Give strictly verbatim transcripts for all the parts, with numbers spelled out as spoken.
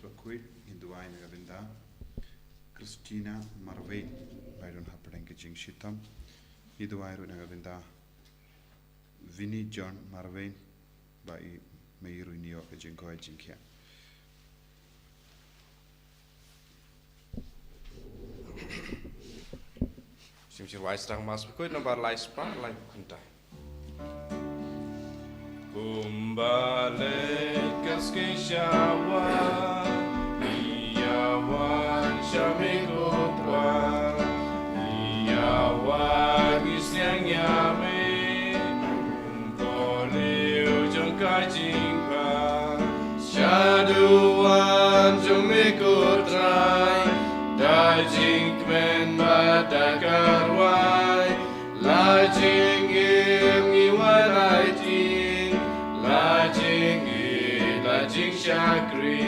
Bakhuid, ngi duwai na ka bynta Christina Marwein, ba i don hapdeng ka jingshitom. Ngi duwai ruh na ka bynta Vinnie John Marwein, ba i mei ruh i ïoh ka jingkoit jingkhiah. Shim shirwai sdang Mass Bakhuid, nambar lai spah lai khyndai. Kumba leit ka ski shawa, ïa wan sha me ko Trai, ïa wan ngi sniang ïa me, kum ko liu jong ka jingpang, sha duwan jong me ko Trai, da jingkmen bad da ka rwai, la jingim ngi wan aiti, la jingïeit, la jingshakri.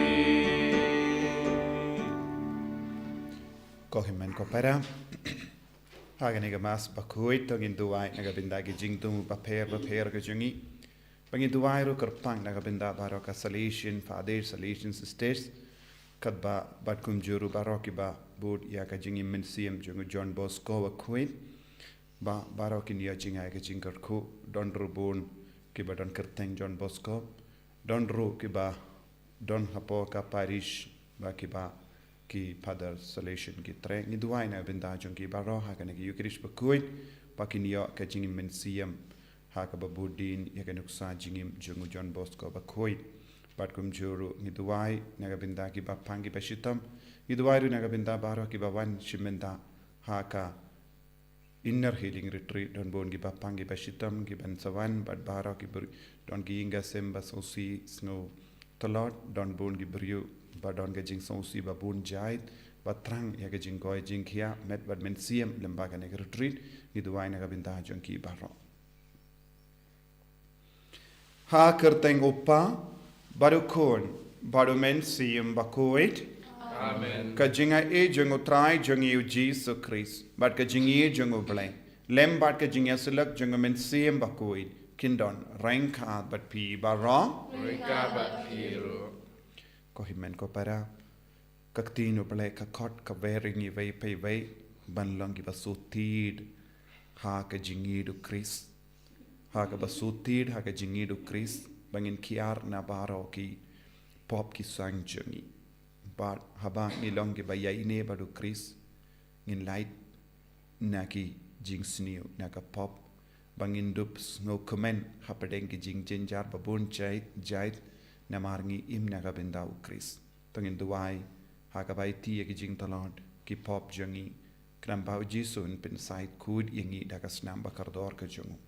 Ko hynmen ko para, ha kane ka Mass Bakhuid to ngin duwai na ka bynta ki jingthmu bapher bapher ka jong ngi. Ba ngi duwai ruh kyrpang na ka bynta baroh ka Salesian Fathers, Salesian Sisters, katba bad kumjuh ruh baroh kiba bud ïa ka jingim mynsiem jong u John Bosco Bakhuid. Ba baroh kin ïoh jngai ka jingkyrkhu, don ruh bun kiba don kyrteng John Bosco, don ruh kiba don hapoh ka parish ba kiba ki Father Salesian ki trei. Ngi duwai na ka bynta jong ki baroh ha kane ka Eucharist Bakhuid, ba kin ïoh ka jingim mynsiem ha kaba bud dien ïa ka nuksa jingim jong u John Bosco Bakhuid. Bad kumjuh ruh ngi duwai na ka bynta kiba pang kiba shitom. Ngi duwai ruh na ka bynta baroh kiba wan shim bynta ha ka Inner Healing Retreat, don bun kiba pang kiba shitom kiban sa wan, bad baroh ki briew, don ki ïing ki sem ba sngewsih sngew tlot, don bun ki briew ba don ka jingsngewsih ba bun jait, ba thrang ïa ka jingkoit jingkhiah met bad mynsiem lyngba kane ka retreat. Ngi duwai na ka bynta jong ki baroh. Ha kyrteng u Kpa, bad u Khun, bad u Mynsiem Bakhuid. Amen. Ka jingaiei jong u Trai jong ngi u Jisu Khrist, bad ka jingïeit jong u Blei, lem bad ka jingïasyllok jong u Mynsiem Bakhuid, kin don ryngkat bad phi baroh. Ryngkat bad phi ruh. Ko hynmen ko para, ka ktien u Blei ka khot ka wer ïa ngi iwei pa iwei ban long kiba shu tied ha ka jingïeit u Khrist. Ha kaba shu tied ha ka jingïeit u Khrist, ba ngin kiar na baroh ki pop ki sang jong ngi. Bad haba ngi long kiba ïaineh bad u Khrist, ngin lait na ki jingsniew na ka pop, ba ngin dup sngewkmen hapdeng ki jingjynjar ba bun jait jait, namar ngi im na ka bynta u Khrist. To ngin duwai ha kaba aiti ïa ki jingtlot ki pop jong ngi, khnang ba u Jisu un pynsaid khuid ïa ngi da ka snam ba kordor ka jong u.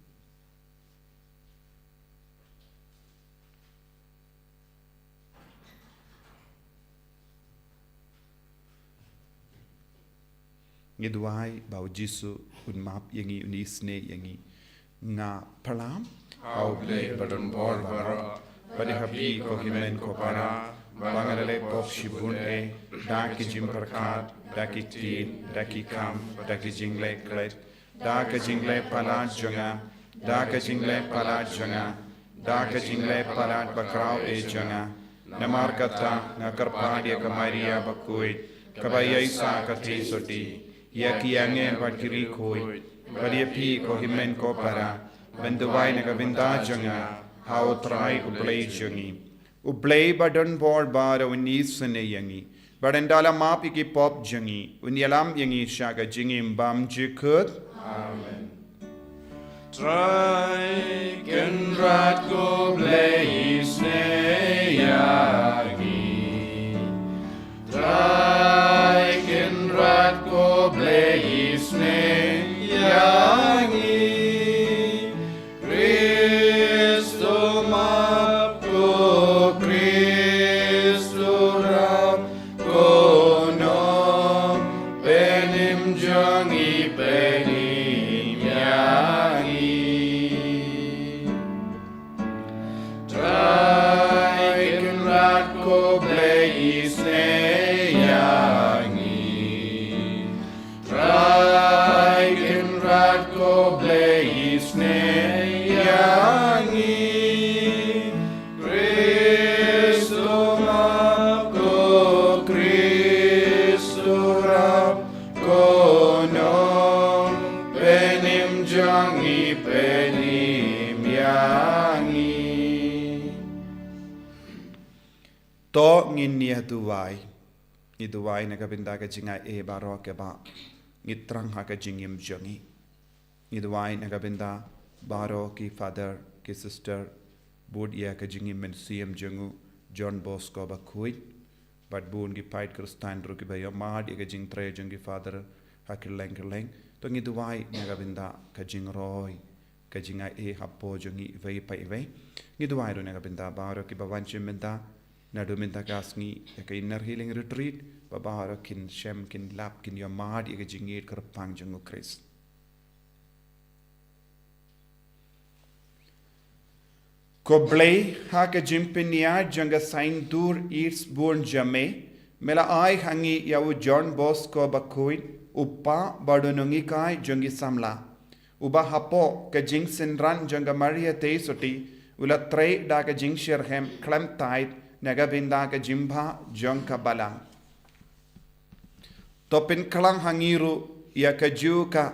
Ngi duwai ba u Jisu un map ïa ngi, un isynei ïa ngi. Nga pyrshang ha u Blei ba don bor baroh, bad ha phi ko hynmen ko para, ba nga la leh pop shibun eh, da ki jingpyrkhat, da ki ktien, da ki kam, da ki jingleh klet, da ka jingleh palat jong nga, da ka jingleh palat jong nga, da ka jingleh palat bakhraw eh jong nga. Namar kata nga kyrpad ïa ka Maria bakhuid, kaba ïaisah katei sotti, ïa ki angel bad ki riewkhuid, bad ïa phi ko hynmen ko para, ban duwai na ka bynta jong nga ha u Trai u Blei jong ngi. U Blei ba don bor baroh un isynei ïa ngi, bad un da la map ïa ki pop jong ngi, un ïalam ïa ngi sha ka jingim bymjukut. Amen. Trai Kynrad ko Blei isynei ïa ngi. Trai Kynrad ko Blei isynei ïa ngi. Khrist u map ko, Khrist u rap ko, nong pynim jong ngi, pynim ïa ngi. Trai Kynrad ko Blei isynei ïa ngi. Trai Kynrad ko Blei isynei ïa ngi. Khrist u map ko, To ngin ïa duwai. Ngi duwai na ka bynta ka jingai ei baroh kiba ngi thrang ha ka jingim jong ngi. Ngi duwai na ka bynta baroh ki father, ki sister, bud ïa ka jingim mynsiem jong u John Bosco Bakhuid. Bad bun ki paid Khristan ruh kiba ïa mad ïa ka jingtrei jong ki father ha kylleng kylleng. To ngi duwai na ka bynta ka jingroi, ka jingai ei hapoh jong ngi iwei pa iwei. Ngi duwai ruh na ka bynta baroh kiba wan shim bynta naduh mynta ka sngi ïa ka Inner Healing Retreat, ba baroh kin shem, kin lap, kin ïa mad ïa ka jingïeit kyrpang jong u Khrist. Ko Blei, ha ka jingpynïaid jong ka saiñdur ïeit sbun jong me, me la ai ha ngi ïa u John Bosco Bakhuid, u kpa bad u nonghikai jong ki samla, uba hapoh ka jingsynran jong ka Maria Theisotti u la trei da ka jingshitrhem khlem tait na ka bynta ka jingbha jong ka balang. To pynkhlaiñ ha ngi ruh ïa kajuh ka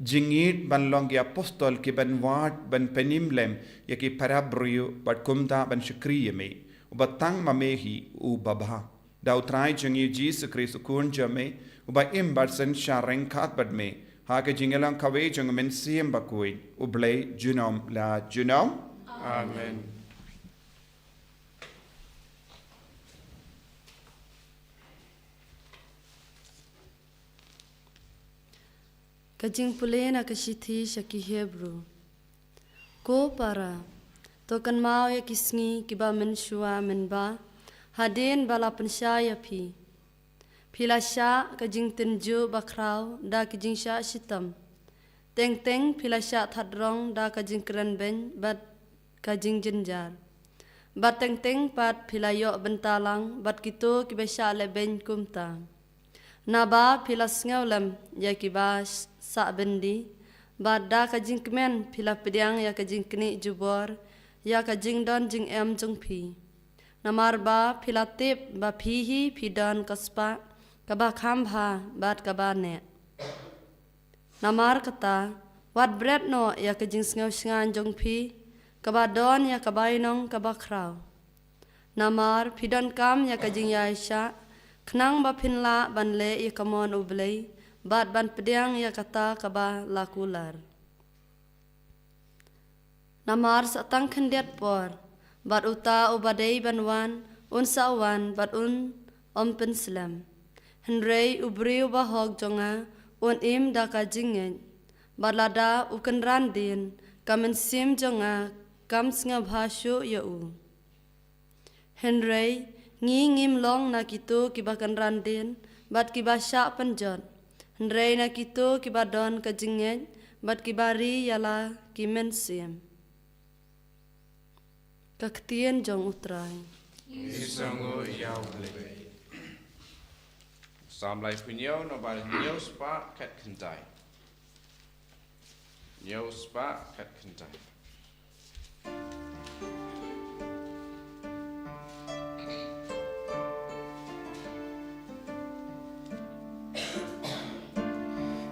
jingïeit ban long ki apostol kiban wad, ban pynim lem ïa ki para briew, bad kumta ban shakri ïa me, uba tang ma me hi u babha. Da u Trai jong ngi Jisu Khrist u Khun jong me, uba im bad synshar ryngkat bad me ha ka jingïalang kawei jong u Mynsiem Bakhuid, U Blei junom la junom. Amen. Ka jingpule na ka shithi sha ki Hebru. Ko para, to kynmaw ïa ki sngi kiba mynshuwa mynba, hadien ba la pynshai ïa phi. Phi la shah ka jingtynjuh bakhraw da ka jingshah shitom. Teng teng phi la shah thad rong da ka jingkren beiñ bad ka jingjynjar. Bad teng teng pat phi la ïoh bynta lang bad kito kiba shah leh beiñ kumta. Naba phi la sngew lem ïa kiba sah byndi, bad da ka jingkmen phi la pdiang ïa ka jingknieh jubor ïa ka jingdon jingem jong phi. Namar ba phi la tip ba phi hi phi don ka spah kaba kham bha bad kaba neh. Namar kata, wat bret noh ïa ka jingsngew shngaiñ jong phi, kaba don ïa ka bainong kaba khraw. Namar phi donkam ïa ka jingïaishah, khnang ba phin lah ban leh ïa ka mon U Blei, bad ban pdiang ïa kata kaba la kular. Namar sa tang khyndiat por, bad uta uba dei ban wan, un sa wan, bad un ym pynslem. Hynrei u briew bahok jong nga, un im da ka jingngeit. Bad lada u kynran dien, ka mynsiem jong nga, kam sngewbha shuh ïa u. Hynrei, ngi ngim long na kito kiba kynran dien, bad kiba shah pynjot. Hynrei na kito kiba don ka jingngeit, bad kiba ri ïa la ki mynsiem. Ka ktien jong U Trai. Ngi sngewnguh ïa U Blei. Psalm laiphew hynñiew, nombar hynñiew spah khatkhyndai. Hynñiew spah khatkhyndai.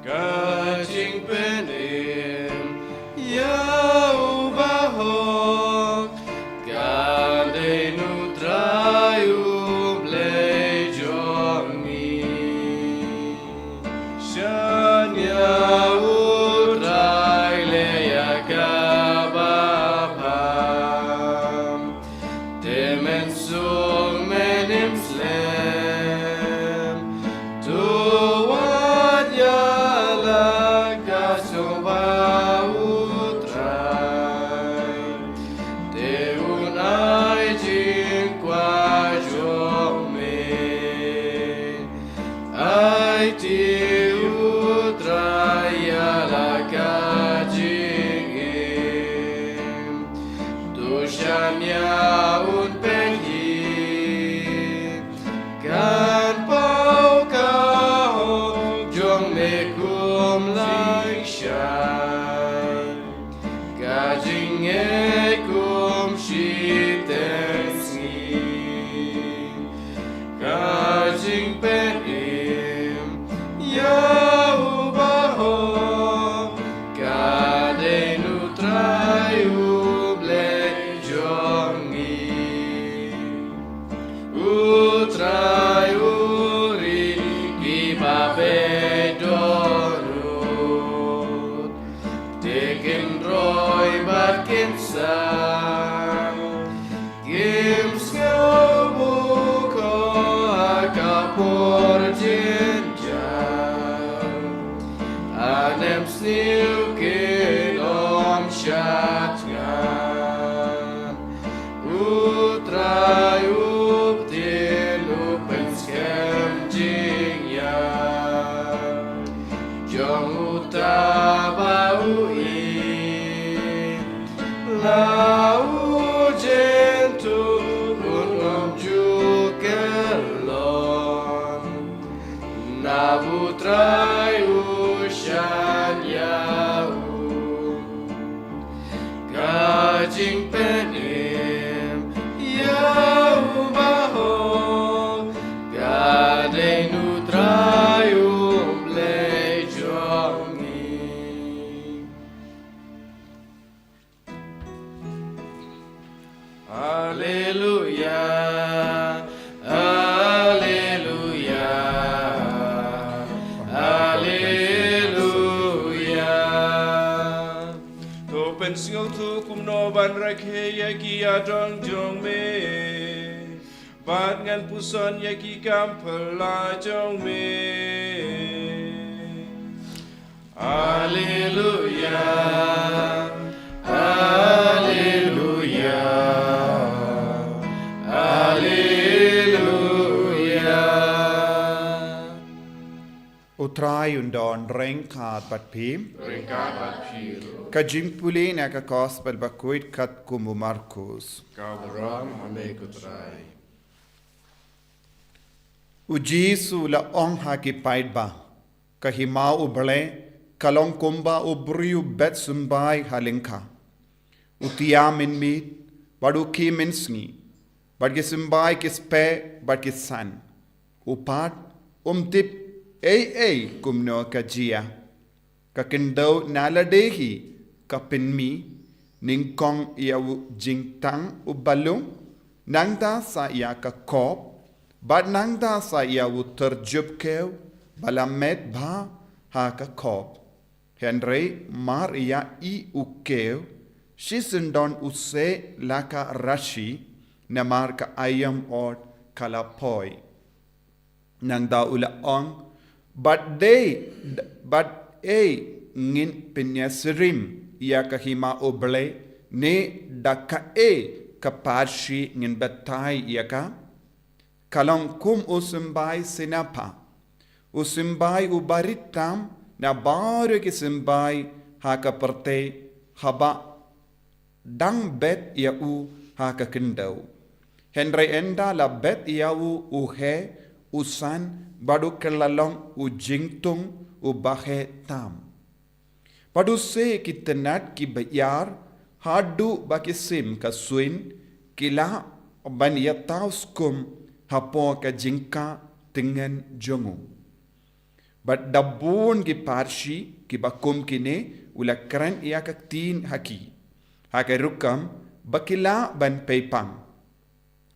Ka jingpynim ïa u bahok, ka dei na U Trai U Blei jong ngi. Shaniah U Trai leh ïa kaba bha. Te men suk men im slem. To wad ïa la ka sngewbha U Trai. Te un ai jingkwah jong me. Aiti U Trai ïa la ka jingim. To shaniah un peit hi. Kan paw ka hok jong me kum laishai. Ka jingngeit kum shiteng sngi. Ka jingpynim ïa u bahok, ka dei na U Trai U Blei jong ngi. Alleluia, Alleluia, Alleluia. To pynsngewthuh kumno ban rakhe ïa ki ïadong jong me, bad ngan puson ïa ki kam phylla jong me. Alleluia, Alleluia, Alleluia. U Trai un don ryngkat bad phi. Ryngkat bad phi ruh. Ka jingpule na ka Gospel bakhuid katkum u Markus. Ka burom ha me ko Trai. U Jisu u la ong ha ki paidbah, ka hima U Blei ka long kumba u briew u bet symbai ha lyngkha. U tia mynmiet, bad u khie mynsngi, bad ki symbai ki speh bad ki san. U pat um tip ei ei kumno ka jia. Ka khyndew na lade hi ka pynmih, nyngkong ïa u jingtang uba lung, nangta sa ïa ka khop, bad nangta sa ïa u tyrjup kiew ba la met bha ha ka khop. Hynrei mar ïa i u kiew, shisyndon u seh la ka rashi, namar ka aïom ot ka la poi. Nangta u la ong, bad dei, bad ei ngin pynïasyriem ïa ka hima U Blei, ne da kaei ka parshi ngin batai ïa ka? Ka long kum u symbai sinapha, u symbai uba rit tam na baroh ki symbai ha ka pyrthei, haba dang bet ïa u ha ka khyndew. Hynrei ynda la bet ïa u u heh, u san, bad u kylla long u jingthung uba heh tam. Bad u seh ki tnat kiba ïar, haduh ba ki sim ka suin, ki lah ban ïathaw skum hapoh ka jingkah tngen jong u. Bad da bun ki parshi kiba kum kine u la kren ïa ka ktien ha ki, ha ka rukom ba ki lah ban pei pang.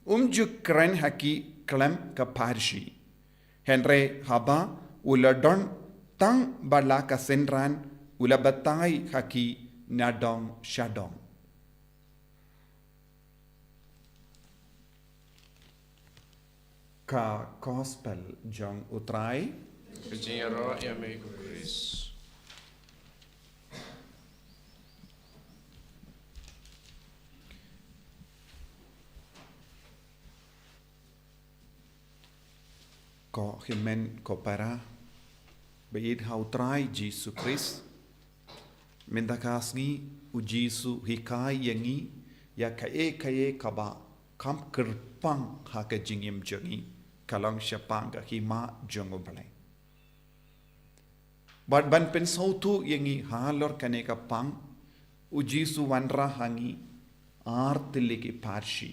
Um ju kren ha ki khlem ka parshi. Hynrei haba u la don tang ba la ka synran, u la batai ha ki nadong shadong. Ka Gospel jong U Trai. Ka jingïaroh ïa me ko Khrist. Ko hynmen ko para ba ïeit ha U Trai Jisu Khrist. Mynta ka sngi U Jisu u hikai ïa ngi ïa kaei kaei kaba kham kyrpang ha ka jingim jong ngi, ka long shaphang ka hima jong U Blei. Bad ban pynsngewthuh ïa ngi halor kane ka pang, U Jisu u wanrah ha ngi ar tylli ki parshi.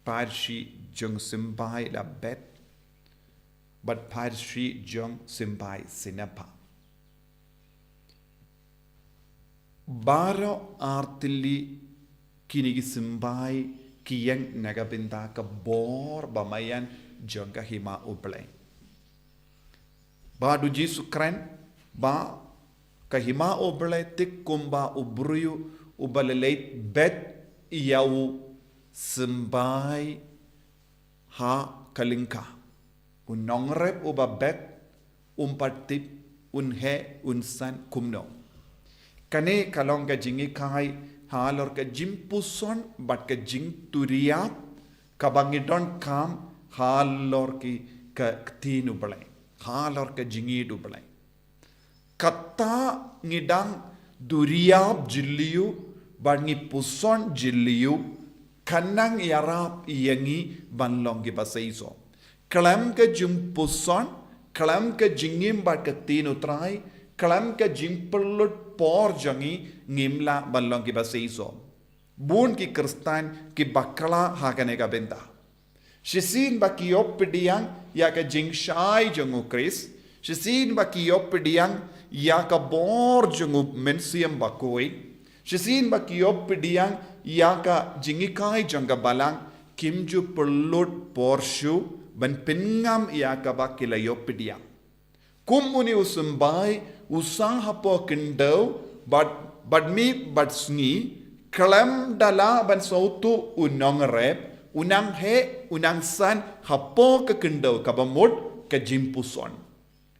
Parshi jong symbai la bet, bad parshi jong symbai sinapha. Baroh ar tylli kine ki symbai ki ïeng na ka bynta ka bor ba maïan jong ka hima U Blei. Bad U Jisu u kren ba ka hima U Blei thik kumba u briew uba la leit bet ïa u symbai ha ka lyngkha. U nongrep uba bet um pat tip un heh un san kumno. Kane ka long ka jinghikai halor ka jingpuson bad ka jingturiap kaba ngi donkam halor ki ka ktien U Blei, halor ka jingïeit U Blei. Kata ngi dang duriap jylliew bad ngi puson jylliew, kan nang ïarap ïa ngi ban long kiba seisoh. Khlem ka jingpuson, khlem ka jingim bad ka ktien U Trai, khlem ka jingpynlut por jong ngi, ngim lah ban long kiba seisoh. Bun ki Khristan ki bakla ha kane ka bynta. Shisien ba ki ïoh pdiang ïa ka jingshai jong U Khrist, shisien ba ki ïoh pdiang ïa ka bor jong U Mynsiem Bakhuid, shisien ba ki ïoh pdiang ïa ka jinghikai jong ka balang, kim ju pynlut por shuh ban pynngam ïa kaba ki la ïoh pdiang. Kum une u symbai u sah hapoh khyndew, bad, bad miet bad sngi, khlem da lah ban sngewthuh u nongrep, u nang heh, u nang san hapoh ka khyndew, kaba mut ka jingpuson.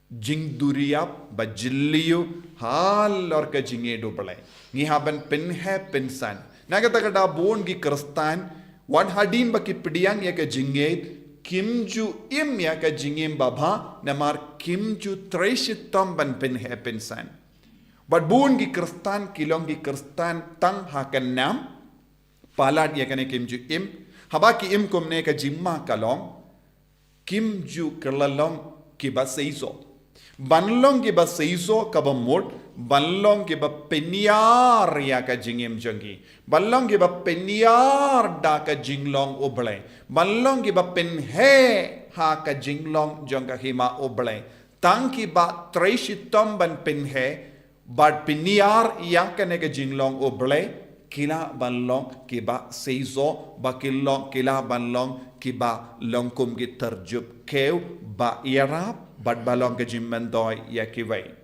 Jingduriap ba jylliew halor ka jingïeit U Blei. Ngi hap ban pynheh pynsan. Na kata ka daw bun ki Khristan, wat hadien ba ki pdiang ïa ka jingïeit, kim ju im ïa ka jingim babha, namar kim ju trei shitom ban pynheh pynsan. Bad bun ki Khristan, ki long ki Khristan tang ha ka nam, palat ïa kane kim ju im, haba ki im kumne ka jingma ka long, kim ju kylla long kiba seisoh. Ban long kiba seisoh kaba mut, ban long kiba pynïar ïa ka jingim jong ki. Ban long kiba pynïar da ka jinglong U Blei. Ban long kiba pynheh ha ka jinglong jong ka hima U Blei. Tang kiba trei shitom ban pynheh, bad pynïar ïa kane ka jinglong U Blei, ki lah ban long kiba seisoh, ba ki long, ki lah ban long kiba long kum ki tyrjup kiew ba ïarap, bad ba long ka jingmyntoi ïa kiwei.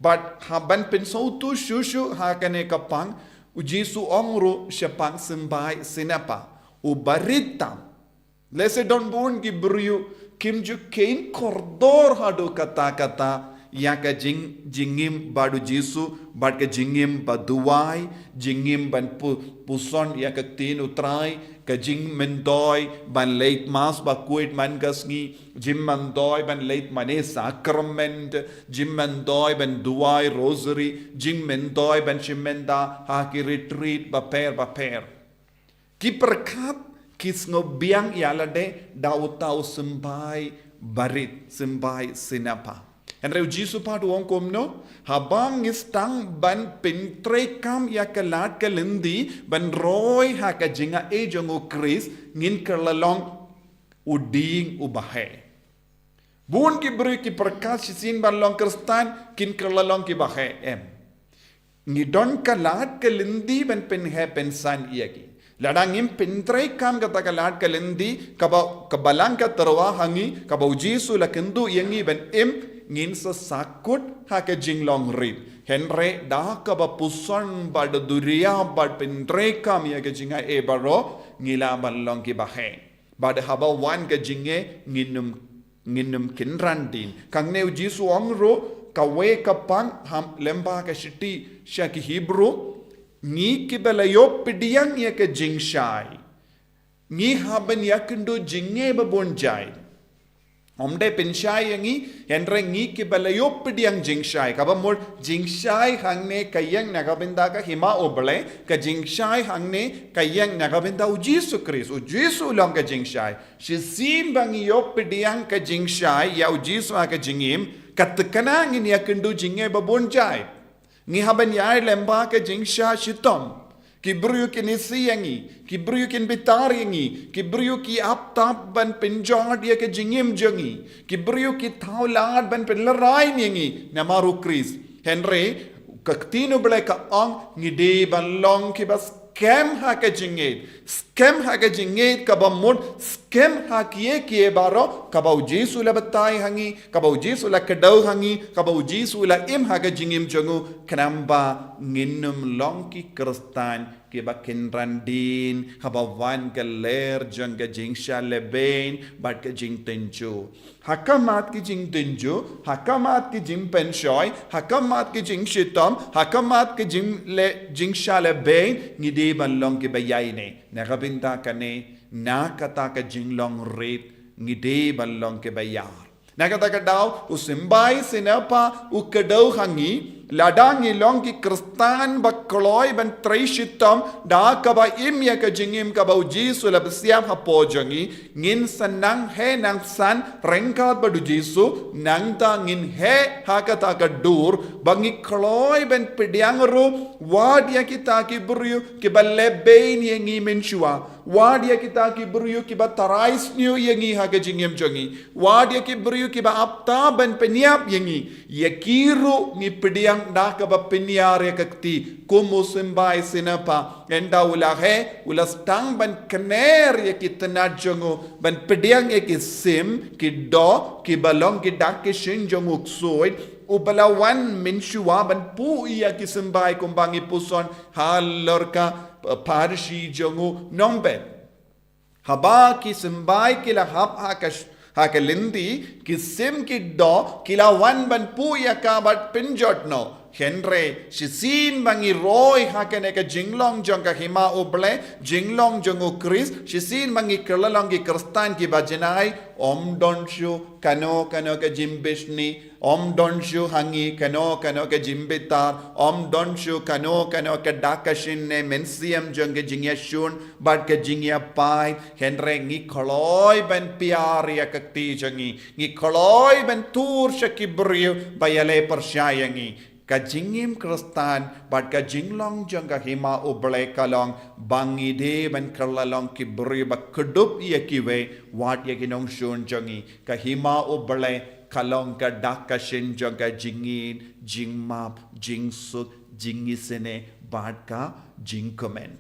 Bad hap ban pynsngewthuh shuh shuh ha kane ka pang, U Jisu u ong ruh shaphang symbai Sinapa, u barit tam. Lehse don bun ki briew kim ju kheiñ kordor haduh katta katta ïa ka jing, jingim bad U Jisu, bad ka jingim ba duwai, jingim ban pu-, puson ïa ka ktien U Trai, ka jingmyntoi ban leit mass ba khuid man ka sngi, jingmyntoi ban leit mane sakrament, jingmyntoi ban duwai rosary, jingmyntoi ban shim bynta ha ki retreat bapher bapher. Ki pyrkhat, ki sngew biang ïa lade da uta u symbai barit, symbai Sinapa. Hynrei U Jisu pat u ong kumno, haba ngi sdang ban pyntreikam ïa ka lad ka lynti, ban roi ha ka jingaiei jong U Khrist, ngin kylla long u dieng uba heh. Bun ki briew ki pyrkhat shisien ban long Khristan, kin kylla long kiba heh, em. Ngi don ka lad ka lynti ban pynheh pynsan ïa ki. Lada ngim pyntreikam kata ka lad ka lynti, kaba, ka balang ka tyrwa ha ngi, kaba U Jisu u la kyntu ïa ngi ban im, ngin sa sahkut ha ka jinglong rit. Hynrei da kaba puson bad duriap bad pyntreikam ïa ka jingaiei baroh, ngi lah ban long kiba heh. Bad haba wan ka jingeh, ngin ym, ngin ym kynran dien. Hangne U Jisu u ong ruh, kawei ka pang ha lyngba ka shithi sha ki Hebru, ngi kiba la ïoh pdiang ïa ka jingshai, ngi hap ban ïakynduh jingeh babun jait. Ym dei pynshai ïa ngi, hynrei ngi kiba la ïoh pdiang jingshai. Kaba mut jingshai hangne ka ïeng na ka bynta ka hima U Blei, ka jingshai hangne ka ïeng na ka bynta U Jisu Khrist. U Jisu u long ka jingshai. Shisien ba ngi ïoh pdiang ka jingshai ïa U Jisu ha ka jingim, ka thikna ngin ïakynduh jingeh babun jait. Ngi hap ban ïaid lyngba ka jingshah shitom. Ki briew kin isih ïa ngi, ki briew kin bitar ïa ngi, ki briew ki ap tap ban pynjot ïa ka jingim jong ngi, ki briew ki thaw lad ban pynlehraiñ ïa ngi namar U Khrist. Hynrei ka ktien U Blei ka ong ngi dei ban long kiba skhem ha ka jingngeit. Skhem ha ka jingngeit kaba mut, skhem ha kiei kiei baroh kaba U Jisu u la batai ha ngi, kaba U Jisu u la kdew ha ngi, kaba U Jisu u la im ha ka jingim jong u, khnang ba ngin ym long ki Khristan kiba kynran dien haba wan ka lyer jong ka jingshah lehbeiñ bad ka jingtynjuh. Ha khmat ki jingtynjuh, ha khmat ki jingpynshoi, ha khmat ki jingshitom, ha khmat ki jingle-, jingshah lehbeiñ, ngi dei ban long kiba ïaineh. Na ka bynta kane, na kata ka jinglong rit, ngi dei ban long kiba ïar. Na kata ka daw, u symbai Sinapa u kdew ha ngi, lada ngi long ki Khristan ba kloi ban trei shitom, da kaba im ïa ka jingim kaba U Jisu u la pynshai hapoh jong ngi, ngin sa nang heh nang san ryngkat bad U Jisu, nangta ngin heh ha kata ka dur, ba ngi kloi ban pdiang ruh, wat ïa kita ki briew kiba lehbeiñ ïa ngi mynshuwa. Wat ïa kita ki briew kiba tharai sniew ïa ngi ha ka jingim jong ngi. Wat ïa ki briew kiba ap ta ban pynïap ïa ngi. Ïa ki ruh ngi pdiang da kaba pynïar ïa ka kti. Kum u symbai Sinapa, ynda u la heh, u la sdang ban kner ïa ki tnat jong u, ban pdiang ïa ki sim, ki doh, kiba long ki dak ki shin jong u ksuid, uba la wan mynshuwa ban puh ïa ki symbai kumba ngi puson halor ka, eh, parshi jong u nongbet. Haba ki symbai ki la hap ha ka sh-, ha ka lynti, ki sim ki doh, ki la wan ban puh ïa ka bad pynjot noh. Hynrei, shisien ba ngi roi ha kane ka jinglong jong ka Hima U Blei, jinglong jong U Khrist, shisien ba ngi kylla long ki Khristan kiba janai, ym don shuh kano kano ka jingbishni, ym don shuh ha ngi kano kano ka jingbitar, ym don shuh kano kano ka dak ka shin ne mynsiem jong ka jingïashun, bad ka jingïapait, hynrei ngi kloi ban pynïar ïa ka kti jong ngi, ngi kloi ban tur sha ki briew ba ïaleh pyrshah ïa ngi. Ka jingim Khristan, bad ka jinglong jong ka Hima U Blei ka long, ba ngi dei ban kylla long ki briew ba kdup ïa kiwei, wat ïa ki nongshun jong ngi. Ka Hima U Blei ka long ka dak ka shin jong ka jingïeit, jingmap, jingsuk, jingisynei, bad ka jingkmen.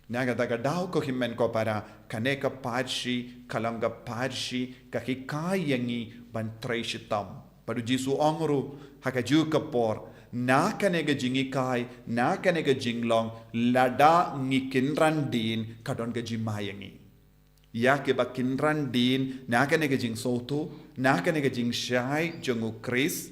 Na kata ka daw ko hynmen ko para, kane ka parshi, ka long ka parshi, ka hikai ïa ngi ban trei shitom. Bad u Jisu u ong ruh, ha kajuh ka por, na kane ka jinghikai, na kane ka jinglong, lada ngi kynran dien, ka don ka jingma ïa ngi. Ïa kiba kynran dien, na kane ka jingsngewthuh, na kane ka jingshai jong U Khrist,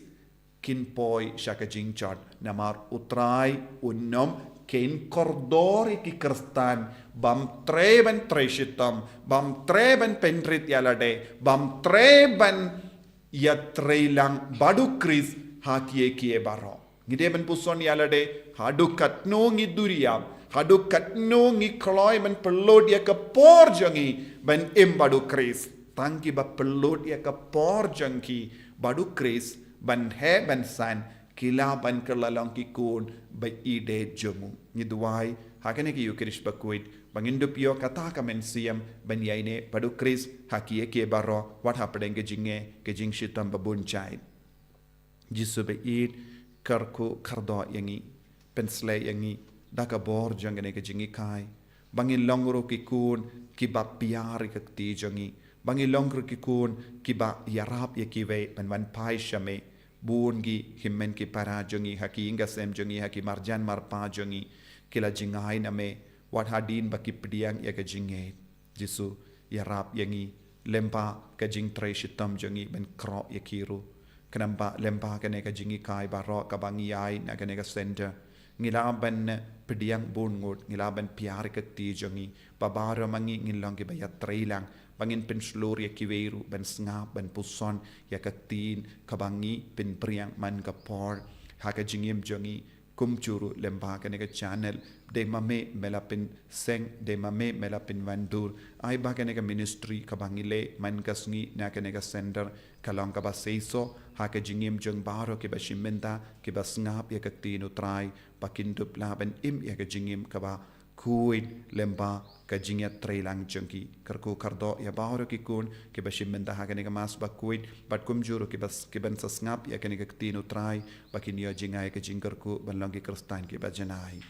kin poi sha ka jingjot, namar U Trai un ym khein kordor ïa ki Khristan, bym trei ban trei shitom, bym trei ban pynrit ïalade, bym trei ban ïatreilang bad U Khrist ha kiei kiei baroh. Ngi dei ban puson ïalade, haduh katno ngi duriap, haduh katno ngi kloi ban pynlut ïa ka por jong ngi, ban im bad U Khrist. Tang kiba pynlut ïa ka por jong ki, bad U Khrist, ban heh ban san, ki lah ban kylla long ki khun, ba ïeit jong u. Ngi duwai, ha kane ka Ïukharist bakhuid, ba ngin dup ïoh kata ka mynsiem, ban ïaineh, bad U Khrist, ha kiei kiei baroh, wat hapdeng ka jingeh, ka jingshitom babun jait. Jisu baieit, kyrkhu kyrdoh ïa ngi, pynshlei ïa ngi, da ka bor jong kane ka jinghikai. Ba ngin long ruh ki khun, kiba pynïar ïa ka kti jong ngi. Ba ngin long ruh ki khun, kiba ïarap ïa kiwei, ban wan phai sha me. Bun ki hynmen ki para jong ngi, ha ki ïing ki sem jong ngi, ha ki marjan marpa jong ngi. Ki la jngai na me, wat hadien ba ki pdiang ïa ka jingngeit. Jisu, ïarap ïa ngi, lyngba ka jingtrei shitom jong ngi ban khroh ïa ki ruh. Khnang ba lyngba kane ka jinghikai baroh kaba ngi ai na kane ka center. Ngi lah ban pdiang bun ngut, ngi lah ban pynïar ïa ka kti jong ngi, ba baroh ma ngi ngin long kiba ïatreilang, ba ngin pynshlur ïa kiwei ruh ban sngap, ban puson ïa ka ktien kaba ngi pynphriang man ka por. Ha ka jingim jong ngi, kumjuh ruh lyngba kane ka channel, dei ma me me la pynseng, dei ma me me la pynwandur. Ai ba kane ka ministry kaba ngi leh man ka sngi na kane ka center, ka long kaba seisoh, ha ka jingim jong baroh kiba shim bynta, kiba sngap ïa ka ktien U Trai, ba kin dup lah ban im ïa ka jingim kaba khuid lyngba ka jingïatreilang jong ki. Kyrkhu kyrdoh ïa baroh ki khun, kiba shim bynta ha kane ka mass bakhuid, bad kumjuh ruh kiba s-, kiban sa sngap ïa kane ka ktien U Trai, ba kin ïoh jngai ka jingkyrkhu, ban long ki Khristan kiba janai.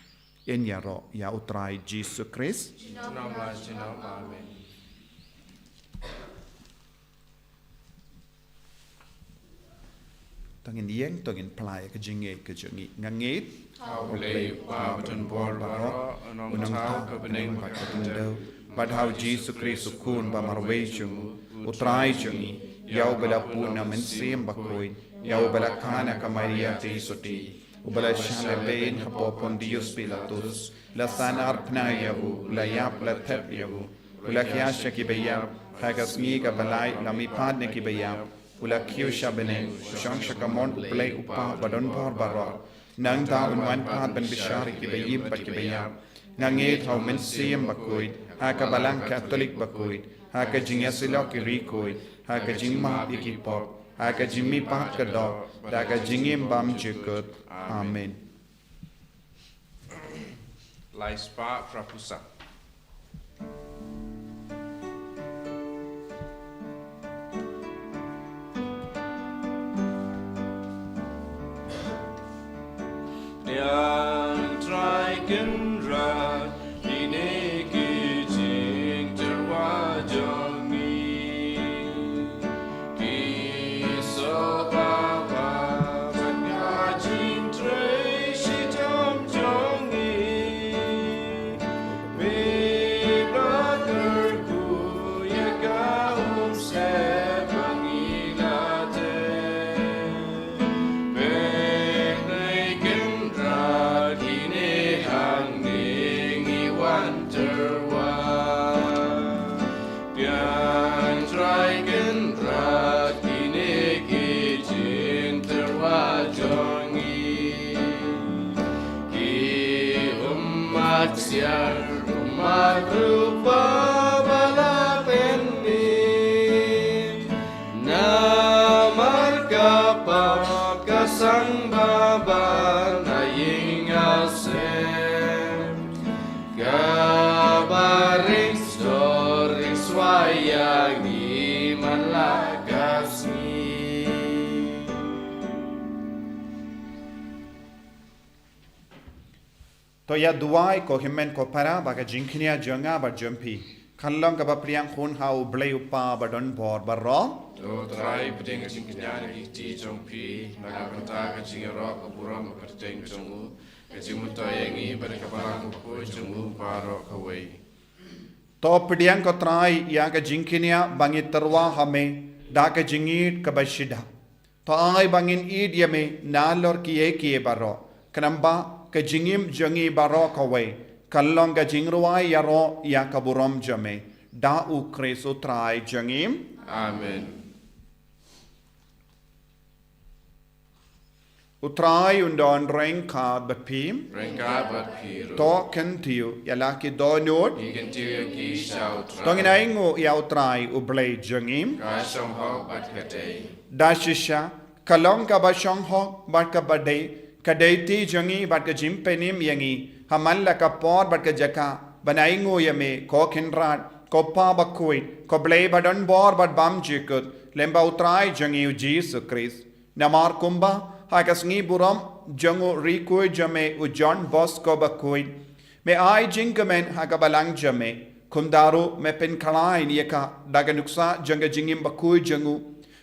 Yn ïaroh ïa U Trai Jisu Khrist. Junom la junom, amen. To ngin ïeng, to ngin plie ka jingngeit ka jong ngi. Nga ngeit ha U Blei U Kpa badonbor baroh, U Nongthaw ka bneng bad ka khyndew, bad ha U Jisu Khrist U Khun ba marwei jong u, U Trai jong ngi, ïa uba la pun na Mynsiem Bakhuid, ïa uba la kha na ka Maria Theisotti, uba la shah lehbeiñ hapoh Pontius Pilatus, la sahnarphna ïa u, la ïap, la thep ïa u, u la khia sha kiba ïap, ha ka sngi kaba lai u la mihpat na kiba ïap, u la kiew sha bneng, u shong sha kamon U Blei U Kpa badonbor baroh. Nangta un wan pat ban bishar ïa kiba im bad kiba ïap. Nga ngeit ha U Mynsiem Bakhuid, ha ka Balang Katholik bakhuid, ha ka jingïasyllok ïa ki riewkhuid, ha ka jingmap ïa ki pop, ha ka jingmihpat ka doh, da ka jingim bymjukut. Amen. Lai spah phra phew san. Kynrad, kine ki jingtyrwa jong ngi. Ki sngewbha bad ka jingtrei shitom jong ngi. Phi ba kyrkhu ïa ka umsyep ba ngi la teh. Pynleit kynrad kine hangne ngi wan tyrwa. Pyntrei kynrad kine ki jingtyrwa jong ngi. Ki ummat ksiar, ummat rupa ba la pynmih. Namar ka pap ka sangba ban ha ïing ha sem. Kaba ring sdor ring swai ïa ngi man la ka sngi. To ïa duwai ko hynmen ko para ba ka jingkñia jong nga bad jong phi kan long kaba pdiang hun ha U Blei U Kpa ba don bor baroh. To Trai, pdiang ka jingkñia na ki kti jong phi na ka bynta ka jingïaroh ka burom ka kyrteng jong u, ka jingmyntoi ïa ngi bad ka balang bakhuid jong u baroh kawei. To pdiang ko Trai ïa ka jingkñia ba ngi tyrwa ha me da ka jingïeit kaba shidah. To ai ba ngin ïeit ïa me nalor kiei kiei baroh, khnang ba ka jingim jong ngi baroh kawei kan long ka jingrwai ïaroh ïa ka burom jong me. Da U Khrist U Trai jong ngi. Amen. U Trai un don ryngkat bad phi. Ryngkat bad phi ruh. To kyntiew ïa la ki dohnud. Ngi kyntiew ïa ki sha U Trai. To ngin ainguh ïa U Trai U Blei jong ngi. Ka shong hok bad ka dei. Da shisha, ka long kaba shong hok bad kaba dei, ka dei kti jong ngi bad ka jingpynim ïa ngi ha man la ka por bad ka jaka ban ainguh ïa me ko Kynrad, ko Pa bakhuid, ko Blei ba don bor bad bymjukut, lem bad U Trai jong ngi U Jisu Khrist. Namar kumba ha ka sngi burom jong u riew khuid jong me u John Bosco bakhuid, me ai jingkmen ha ka balang jong me, kumta ruh me pynkhlaiñ ïa ka da ka nuksa jong ka jingim bakhuid jong u.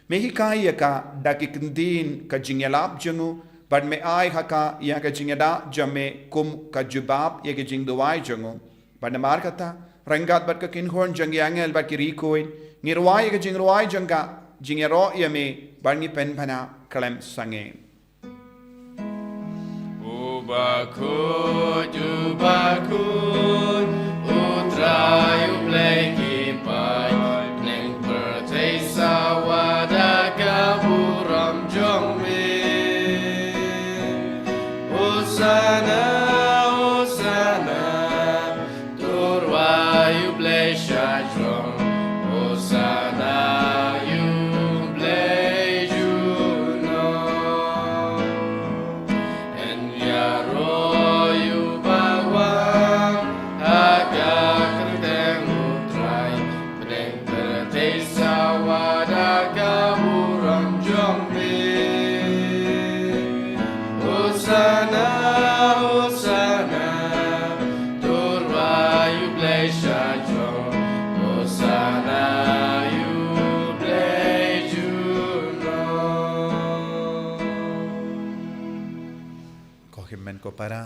Me hikai ïa ka da ki kyntien ka jingïalap jong u, bad me ai ha ka ïa ka jingïada jong me kum ka jubab ïa ka jingduwai jong u. Bad namar kata, ryngkat bad ka kynhun jong ki angel bad ki riew khuid, ngi rwai ïa ka jingrwai jong ka jingïaroh ïa me, bad ngi pynbna khlem sangeh. U bakhuid, u bakhuid, U Trai U Blei ki paid, bneng pyrthei sawa da ka burom jong me. Hosana, Hosana, to rwai U Blei shajrong, Hosana ïa U Blei junom. Yn ïaroh ïa uba wan ha ka kyrteng U Trai, bneng pyrthei sawa da ka burom jong me. Hosana, Hosana, to rwai U Blei shajrong, Hosana ïa U Blei junom. Ko hynmen ko para,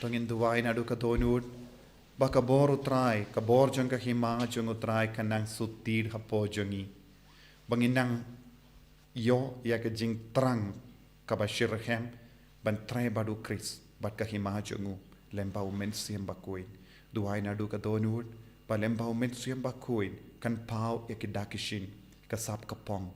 to ngin duwai naduh ka dohnud ba ka bor U Trai, ka bor jong ka hima jong U Trai kan nang sut tied hapoh jong ngi, ba ngin nang ïoh ïa ka jingthrang kaba shitrhem ban trei bad U Khrist bad ka hima jong u lem bad U Mynsiem Bakhuid. Duwai naduh ka dohnud ba lem bad U Mynsiem Bakhuid kan paw ïa ki dak ki shin, ka sap ka pong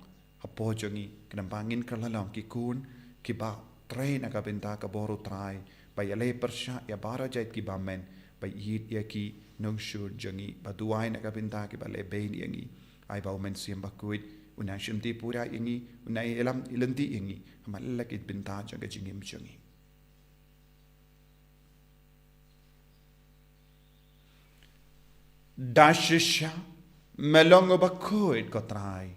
hapoh jong ngi, khnang ba ngin kylla long ki khun kiba trei na ka bynta ka bor U Trai, ba ïaleh pyrshah ïa baroh jait kiba men, ba ïeit ïa ki nongshun jong ngi, ba duwai na ka bynta kiba leh beiñ ïa ngi. Ai ba U Mynsiem Bakhuid un nang shimti pura ïa ngi, un nang ïalam ïalynti ïa ngi ha man la ki bynta jong ka jingim jong ngi. Da shisha, me long uba khuid ko Trai,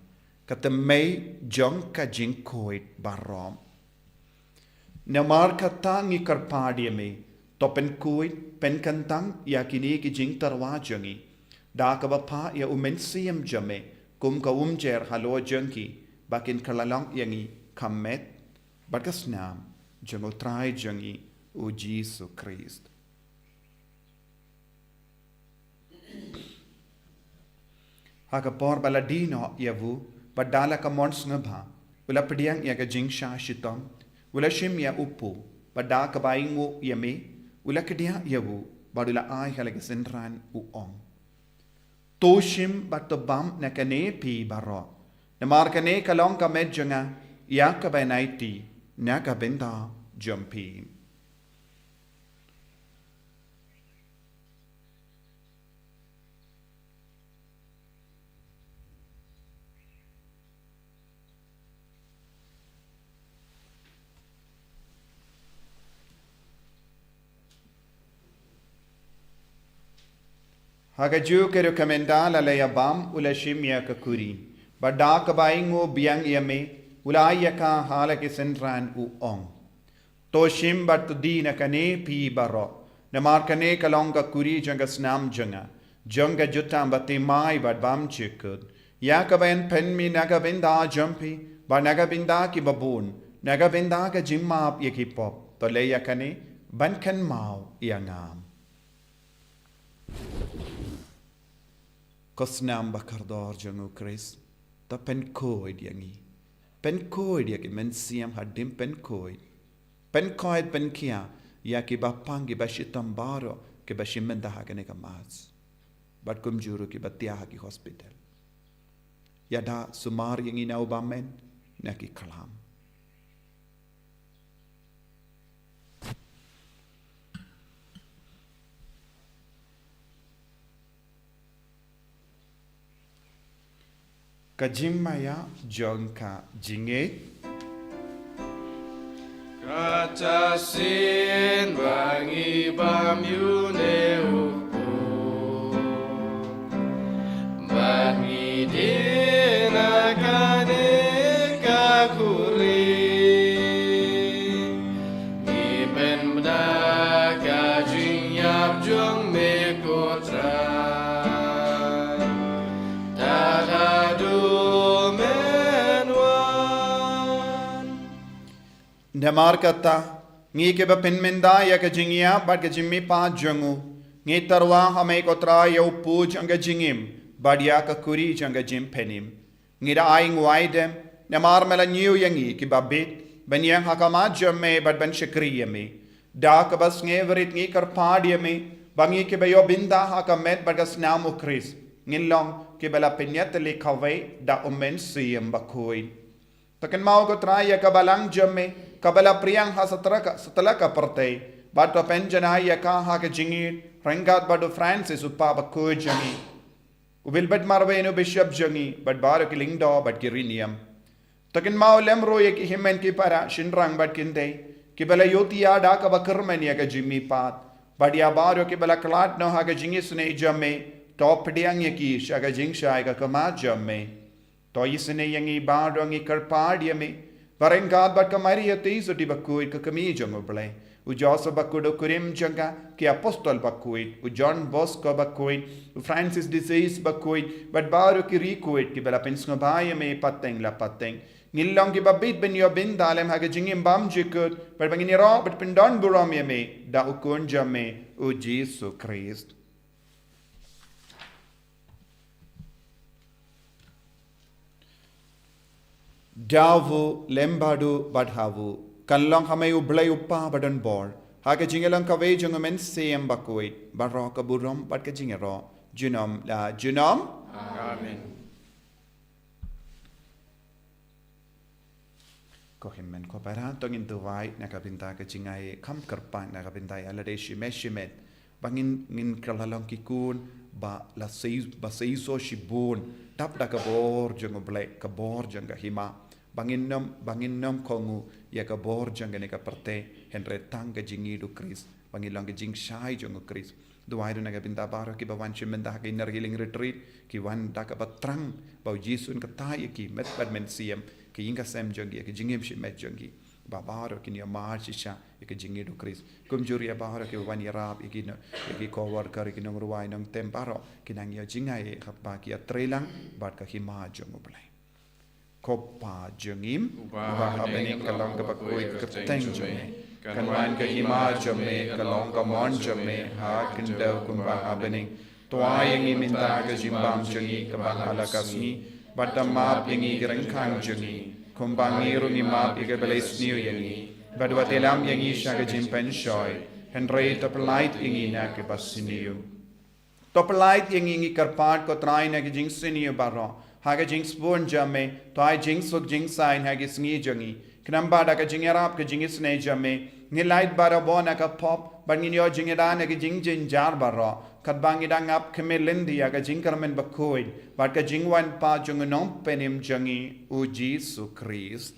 ka tymmen jong ka jingkhuid baroh. Namar kata ngi kyrpad ïa me, To pynkhuid, pynkyntang ïa kine ki jingtyrwa jong ngi da kaba phah ïa u Mynsiem jong me kum ka umjer halor jong ki, ba kin kylla long ïa ngi ka met bad ka snam jong U Trai jong ngi U Jisu Khrist. Ha ka por ba la die noh ïa u, bad da la ka mon sngewbha, u la pdiang ïa ka jingshah shitom, u la shim ïa u pu, bad da kaba ainguh ïa me, u la kdiah ïa u, bad u la ai ha la ki synran, u ong: To shim bad to bam na kane phi baroh, namar kane ka long ka met jong nga ïa kaba yn aiti na ka bynta jong phi. Ha kajuh ka ruh, ka mynta la la ïa bam, u la shim ïa ka kuri, bad da kaba ainguh biang ïa me, u la ai ïa ka ha la ki synran, u ong: To shim bad to die na kane phi baroh, namar kane ka long ka kuri jong ka snam jong nga, jong ka jutang bathymmai bad bymjukut, ïa kaba yn pynmih na ka bynta jong phi bad na ka bynta ki babun, na ka bynta ka jingmap ïa ki pop. To leh ïa kane ban kynmaw ïa nga. Ko snam ba kordor jong U Khrist, to pynkhuid ïa ngi. Pynkhuid ïa ki mynsiem hadien pynkhuid. Pynkhuid, pynkhiah ïa kiba pang, kiba shitom baroh, kiba shim bynta ha kane ka Mass, bad kumjuh ruh kiba thiah ha ki hospital. Ïada sumar ïa ngi na u bymman, na ki khlam. Ka jingmaïa jong ka jingngeit. Kata shisien ba ngi bam ïa une u pu, bad ngi die na kane ka kuri, ngi pynbna ka jingïap jong me, ko Trai, tad haduh men wan. Namar kata, ngi kiba pynmynta ïa ka jingïap bad ka jingmihpat jong u, ngi tyrwa ha me, ko Trai, ïa u pu jong ka jingim, bad ïa ka kuri jong ka jingpynim. Ngi da ainguh aidem namar me la ñiew ïa ngi kiba bit ban ïeng ha khmat jong me bad ban shakri ïa me. Da kaba sngewrit ngi kyrpad ïa me ba ngi kiba ïoh bynta ha ka met bad ka snam U Khrist, ngin long kiba la pynïatylli kawei da U Mynsiem Bakhuid. To kynmaw, ko Trai, ïa ka balang jong me kaba la pdiang ha satlak, satlak ka pyrthei, bad to pynjanai ïa ka ha ka jingïeit ryngkat bad u Francis, u Pap bakhuid jong ngi, u Wilbert Marwein, u Bishop jong ngi, bad baroh ki lyngdoh bad ki riewniam. To kynmaw lem ruh ïa ki hynmen ki para, shynrang bad kynthei, kiba la ïohthiah da kaba kyrmen ïa ka jingmihpat, bad ïa baroh kiba la khlad noh ha ka jingisynei jong me. To pdiang ïa ki sha ka jingshai ka khmat jong me. To isynei ïa ngi baroh, ngi kyrpad ïa me, ba ryngkat bad ka Maria Theisotti bakhuid, ka kmie jong U Blei, u Joseph bakhuid, u kurim jong ka, ki apostol bakhuid, u John Bosco bakhuid, u Francis de Sales bakhuid, bad baroh ki riewkhuid kiba la pynsngewbha ïa me pateng la pateng, ngin long kiba bit ban ïoh bynta lem ha ka jingim bymjukut, bad ba ngin ïaroh bad pyndonburom ïa me da u Khun jong me, u Jisu Khrist. Da u, lem bad u, bad ha u, kan long ha me U Blei U Kpa badonbor, ha ka jingïalong kawei jong U Mynsiem Bakhuid, baroh ka burom bad ka jingïaroh junom la junom. Amen. Ko hynmen ko para, to ngin duwai na ka bynta ka jingai kham kyrpang, na ka bynta ïa lade shimet shimet, ba ngin, ngin kylla long ki khun ba la sei, ba seisoh shibun dap da ka bor jong U Blei, ka bor jong ka hima, ba ngin nym, ba ngin nym kohnguh ïa ka bor jong kane ka pyrthei, hynrei tang ka jingïeit U Khrist, ba ngin long ka jingshai jong U Khrist. Duwai ruh na ka bynta baroh kiba wan shim bynta ha ka Inner Healing Retreat, ki wan da kaba thrang ba U Jisu un kyntait ïa ki met bad mynsiem, ka ïing ka sem jong ki, ka jingim shimet jong ki. Ba baroh kin ïa mad shisha ïa ka jingïeit u Khrist. Kumjuh ruh ïa baroh kiba wan ïarap, ïa ki no-, ïa ki co-worker, ïa ki nongrwai nongtem, baroh kin nang ïoh jingaiei haba ki ïatreilang bad ka hima jong U Blei. Ko Pa jong ngi uba ha bneng, ka long kaba khuid ka kyrteng jong me. Kan wan ka hima jong me, ka long ka mon jong me ha khyndew kumba ha bneng. To ai ïa ngi mynta ka jingbam jong ngi kaba ha la ka sngi, bad to map ïa ngi ki ryngkang jong ngi, kumba ngi ruh ngi map ïa kiba la sniew ïa ngi. Bad wat ïalam ïa ngi sha ka jingpynshoi, hynrei to pyllait ïa ngi na kaba sniew. To pyllait ïa ngi, ngi kyrpad, ko Trai, na ki jingsniew baroh ha ka jingsbun jong me. To ai jingsuk jingsaiñ ha ki sngi jong ngi. Khnang ba da ka jingïarap ka jingisynei jong me, ngin lait barabor na ka pop, bad ngin ïoh jingïada na ki jingjynjar baroh, katba ngi dang ap khmih lynti ïa ka jingkyrmen bakhuid bad ka jingwan pat jong u Nongpynim jong ngi, u Jisu Khrist.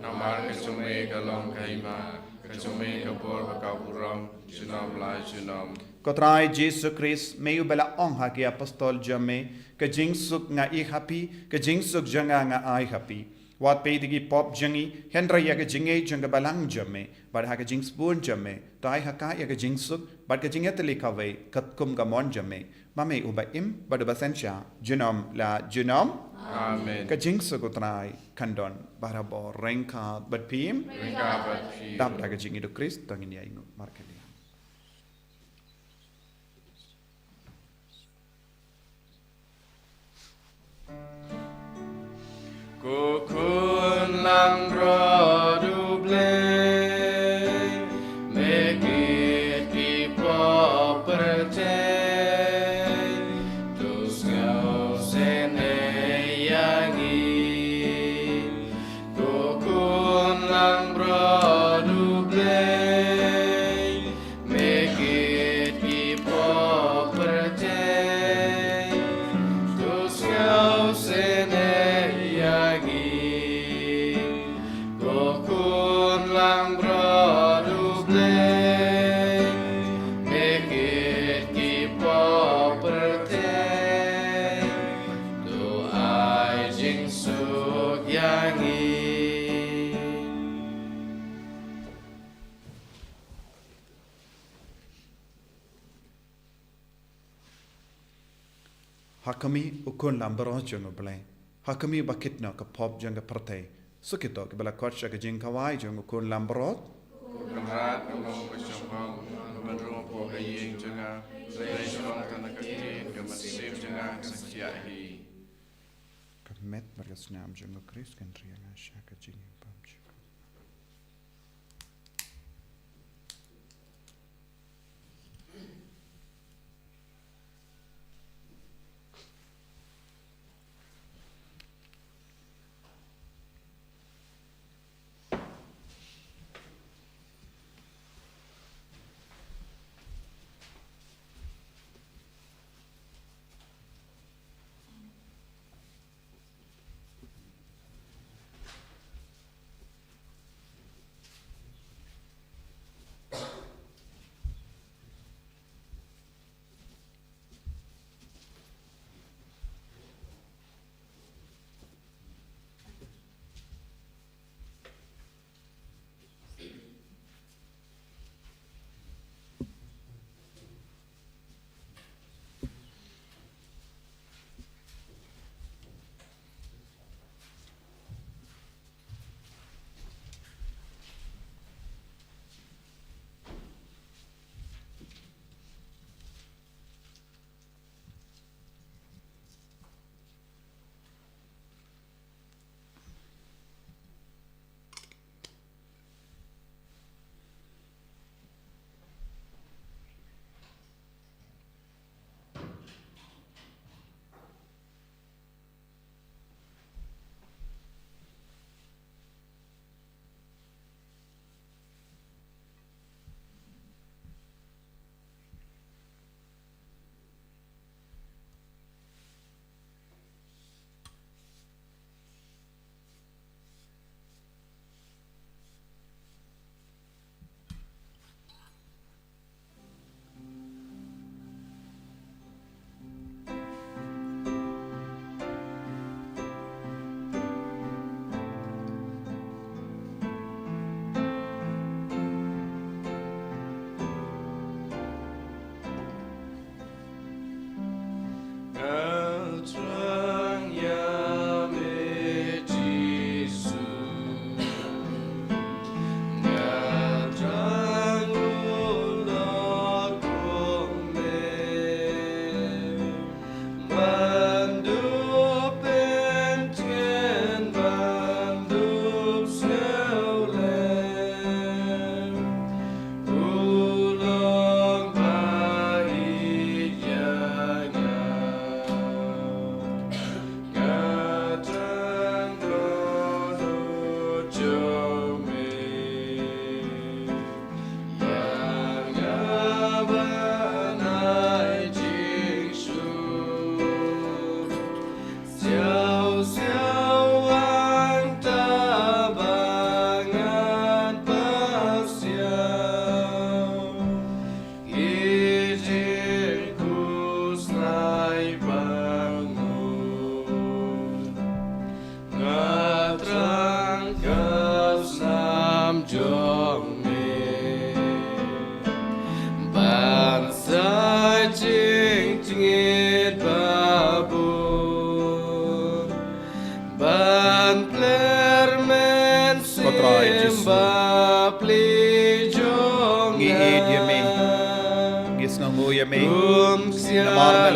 Namar ka jong me ka long ka hima, ka jong me ka bor bad ka burom, junom la junom. Ko Trai Jisu Khrist, me uba la ong ha ki apostol jong me, ka jingsuk nga ai ha phi, ka jingsuk jong nga nga ai ha phi. Wat peit ïa ki pop jong ngi, hynrei ïa ka jingngeit jong ka balang jong me, bad ha ka jingsbun jong me, to ai ha ka ïa ka jingsuk bad ka jingïatylli kawei katkum ka mon jong me, ma me uba im bad uba synshar junom la junom. Amen. Ka jingsuk u Trai kan don barabor ryngkat bad phi. Ryngkat bad phi. Dap da ka jingïeit u Khrist to ngin ïa ainguh markylliang. Ko khun langbrot U Blei, me kit ki pop pyrthei, to sngewsynei ïa ngi. Ko khun langbrot U Blei, me kit ki pop pyrthei, to sngewsynei ïa ngi. Ko khun langbrot U Blei, me kit ki pop pyrthei, to ai jingsuk ïa ngi. Ha khmih, u khun langbrot jong U Blei. Ha khmih ba kit noh ka pop jong ka pyrthei. Suk ïa to kiba la khot sha ka jingkhawai jong u khun langbrot. Ko Kynrad, ka long ka shongkong, ban rung hapoh ka ïing jong nga, ban shong tang na ka ktien ka mynsiem jong nga, ka sa khiah hi. Ka met bad ka snam jong u Khrist kan ri ïa nga sha ka jingim bymjukut.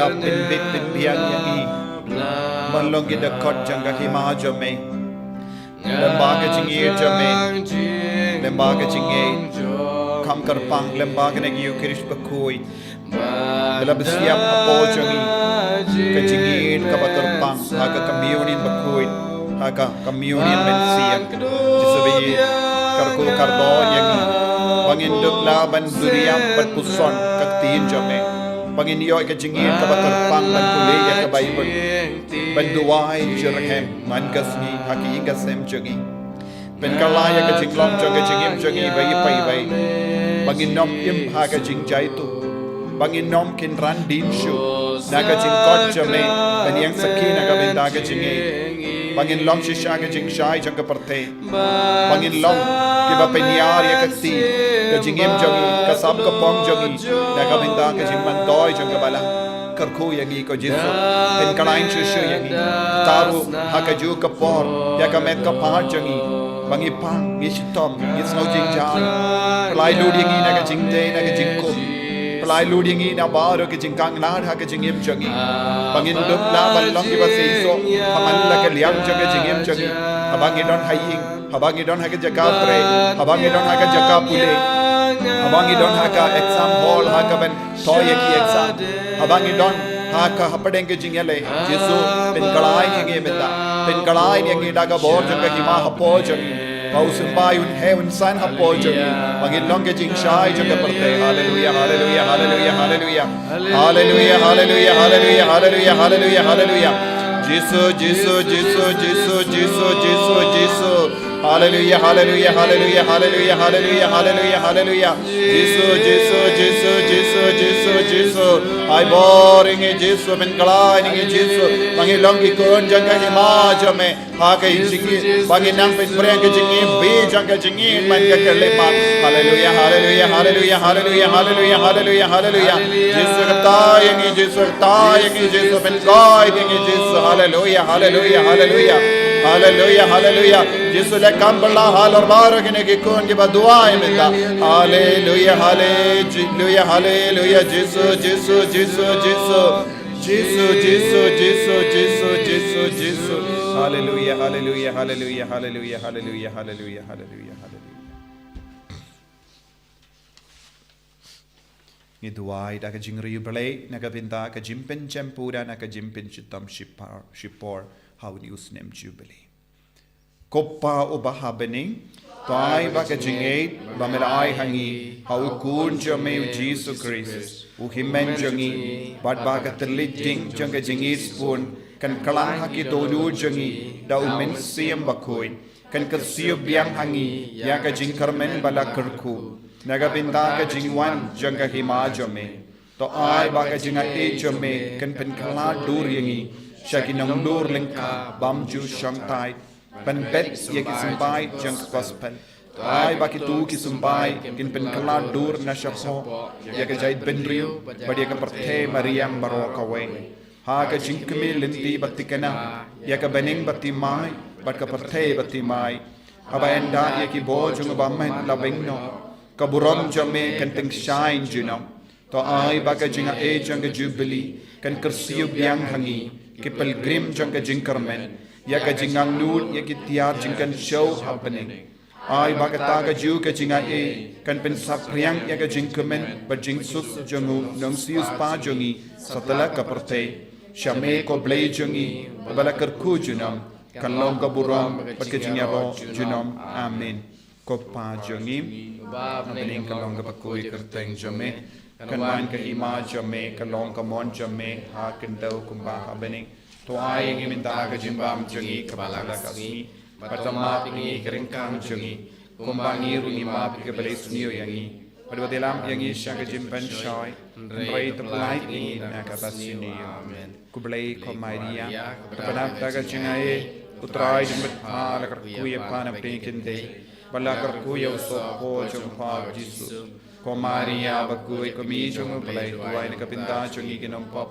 la pynbit pynbiang ïa ngi ban long ki dkhot jong ka hima jong me. Lyngba ka jingïeit jong me, lyngba ka jingïeit kham kyrpang, lyngba kane ka Eucharist bakhuid, ba la pynsiap hapoh jong ngi ka jingïeit kaba kyrpang ha ka communion bakhuid, ha ka communion mynsiem. Jisu ba ïeit, kyrkhu kyrdoh ïa ngi ba ngin dup lah ban duriap bad puson ka ktien jong me, ba ngin ïoh ka jingïeit kaba kyrpang ban pule ïa ka Baibl, ban duwai jyrhem man ka sngi ha ki ïing ka sem jong ngi. Pynkylla ïa ka jinglong jong ka jingim jong ngi ba i pa i bai, ba ngin nym im ha ka jingjaituh, ba ngin nym kynran dien shuh na ka jingkhot jong me ban ïeng sakhi na ka bynta ka jingïeit, ba ngin long shisha ka jingshai jong ka pyrthei, ba ngin long kiba pynïar ïa ka kti, ka jingim jong ngi, ka sam ka pong jong ngi na ka bynta ka jingmyntoi jong ka balang. Kyrkhu ïa ngi ko Jisu, pynkylla shuh shuh ïa ngi. Thaw ruh ha kajuh ka por ïa ka met ka phad jong ngi, ba ngi pang, ngi shitom, ngi sngew jynjar. Pynlait lut ïa ngi na ka jingtei, na ka jingkhup. Pynlait lut ïa ngi na baroh ka jingkhanglad ha ka jingim jong ngi, ba ngin dup lah ban long kiba seisoh ha man la ka liang jong ka jingim jong ngi. Haba ngi don ha ïing, haba ngi don ha ka jaka trei, haba ngi don ha ka jaka pule, haba ngi don ha ka exam hall, ha kaban thoh ïa ki exam, haba ngi don ha ka hapdeng ka jingïaleh. Jisu, pynkylla ïa ngi mynta, pynkylla ïa ngi da ka bor jong ka hima hapoh jong ngi, ba u symbai un heh un san hapoh jong ngi, ba ngin long ka jingshai jong ka pyrthei. Haleluia, haleluia, haleluia, haleluia. Haleluia, haleluia, haleluia, haleluia, haleluia, haleluia. Jisu, Jisu, Jisu, Jisu, Jisu, Jisu, Jisu. Haleluia, haleluia, haleluia, haleluia, haleluia, haleluia, haleluia. Jisu, Jisu, Jisu, Jisu, Jisu, Jisu. Ai bor ïa ngi Jisu, pynkylla ïa ngi Jisu, ba ngin long ki khun jong ka hima jong me. Ha ka jingïeit, ba ngin nang pynpriang ka jingïeit, bit jong ka jingïeit man ka khyllipmat. Haleluia, haleluia, haleluia, haleluia, haleluia, haleluia, haleluia. Jisu, kata ïa ngi Jisu, kata ïa ngi Jisu, pynkylla ïa ngi Jisu. Haleluia, haleluia, haleluia. Haleluia, haleluia. Jisu, leh kam pynlah halor baroh kine ki khun kiba duwai mynta. Haleluia, haleluia, haleluia. Jisu, Jisu, Jisu, Jisu. Jisu, Jisu, Jisu, Jisu, Jisu, Jisu. Haleluia, haleluia, haleluia, haleluia, haleluia, haleluia, haleluia, haleluia. Ngi duwai da ka jingriewblei na ka bynta ka jingpynjem pura na ka jingpynshitom shipor, shipor ha une u snem Jubilee. Ko Pa uba ha bneng, to ai ba ka jingïeit ba me la ai ha ngi ha u Khun jong me u Jisu Khrist, u hynmen jong ngi, bad ba ka thylliej ding jong ka jingïeit sbun kan kylla ha ki dohnud jong ngi da u Mynsiem Bakhuid, kan kyrsiew biang ha ngi ïa ka jingkyrmen ba la kyrkhu na ka bynta ka jingwan jong ka hima jong me. To ai ba ka jingaiei jong me kan pynkhlad dur ïa ngi sha ki nongdur lyngkha bym ju shongthait, ban bet ïa ki symbai jong ka gospel. To ai ba kitu ki symbai kin pynkhlad dur na shapoh ïa ka jaitbynriew bad ïa ka pyrthei mariang baroh kawei, ha ka jingkmie lynti ba thikna ïa ka bneng ba thymmai bad ka pyrthei ba thymmai. Haba ynda ïa ki bor jong u Bamon la weng noh, ka burom jong me kan tyngshaiñ junom. To ai ba ka jingaiei jong ka Jubilee kan kyrsiew biang ha ngi, ki pilgrim jong ka jingkyrmen, ïa ka jingangnud ïa ki tiar jingkynshew ha bneng. Ai ba kata kajuh ka jingaiei kan pynsaphriang ïa ka jingkmen bad jingsuk jong u Nongsiewspah jong ngi satlak ka pyrthei. Sha me ko Blei jong ngi, uba la kyrkhu junom, kan long ka burom bad ka jingïaroh junom. Amen. Ko Pa jong ngi uba ha bneng, kan long kaba khuid ka kyrteng jong me, kan wan ka hima jong me, kan long ka mon jong me ha khyndew kumba ha bneng. To ai ïa ngi mynta ka jingbam jong ngi kaba la ka sngi, bad to map ïa ngi ka ryngkang jong ngi, kumba ngi ruh ngi map ïa kiba leh sniew ïa ngi. Bad wat ïalam ïa ngi sha ka jingpynshoi, hynrei to pyllait ïa ngi na kaba sniew. Amen. Ko Blei, ko Maria, ka pnap da ka jingaiei, U Trai jong me, ha la kyrkhu ïa pha na pdeng ki kynthei, bad la kyrkhu ïa u sohphoh jong pha u Jisu. Ko Maria bakhuid, ko mei jong u Blei, duwai na ka bynta jong ngi ki nongpop,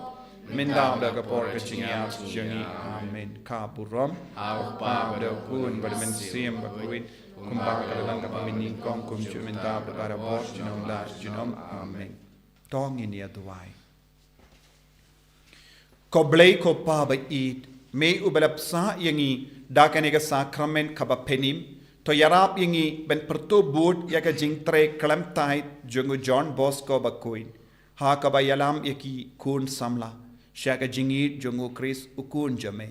mynta bad ha ka por ka jingïap jong ngi. Amen. Ka burom ha u Kpa bad ha u Khun bad ha u Mynsiem Bakhuid, kumba ka la long ha ka por mynnyngkong, kumjuh mynta bad barabor junom la junom. Amen. To ngin ïa duwai. Ko Blei ko Pa ba ïeit, me uba la bsa ïa ngi da kane ka sakramen kaba pynïm, to ïarap ïa ngi ban pyrto bud ïa ka jingtrei khlem taid jong u John Bosco Bakhuid, ha kaba ïalam ïa ki khun samla sha ka jingïeit jong u Khrist u Khun jong me,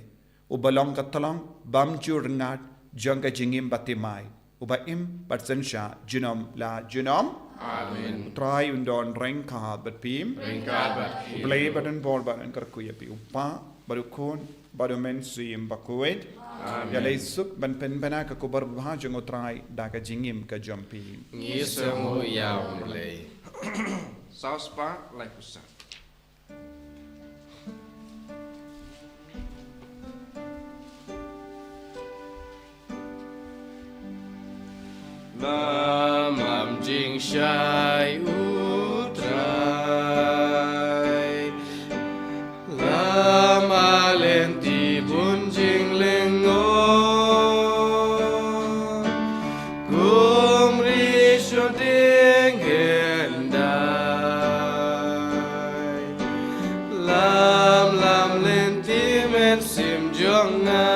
uba long ka tyllong bymjur rngat jong ka jingim bathymmai, uba im bad synshar junom la junom. Amen. U Trai un don ryngkat bad phi. Ryngkat bad phi. U Blei ba don bor bad un kyrkhu ïa phi, u Pa bad u Khun bad u Mynsiem Bakhuid. Amen. Ïaleh suk ban pynbna ka khubor babha jong u Trai da ka jingim ka jong phi. Ngi sngewbha ïa u Blei. Saw spah laiphew san. Lam lam jingshai u Trai, lam ha lynti bun jinglyngngoh, kum ri shu ding hyndai. Lam lam lynti mynsiem jong nga,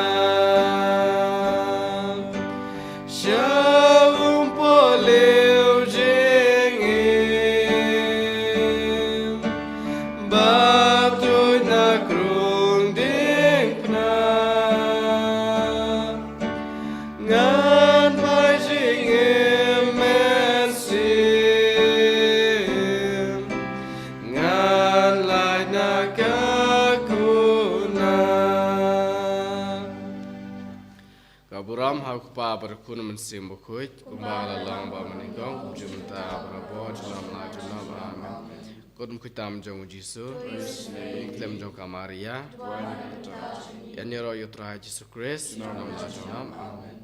sha umpohliew jingim, ba tuid na krung diengphna. Ngan phai jingim mynsiem, ngan lait na ka kuna. Ka burom ha u Kpa bad u Khun Mynsiem Bakhuid, kumba la long ba mynnyngkong, kumjuh mynta, barabor, junom la junom. Amen. Kut mkhuid tam jong u Jisu, khlem jong ka Maria, ïa ngi ïaroh ïa u Trai Jisu Khrist, junom la junom. Amen.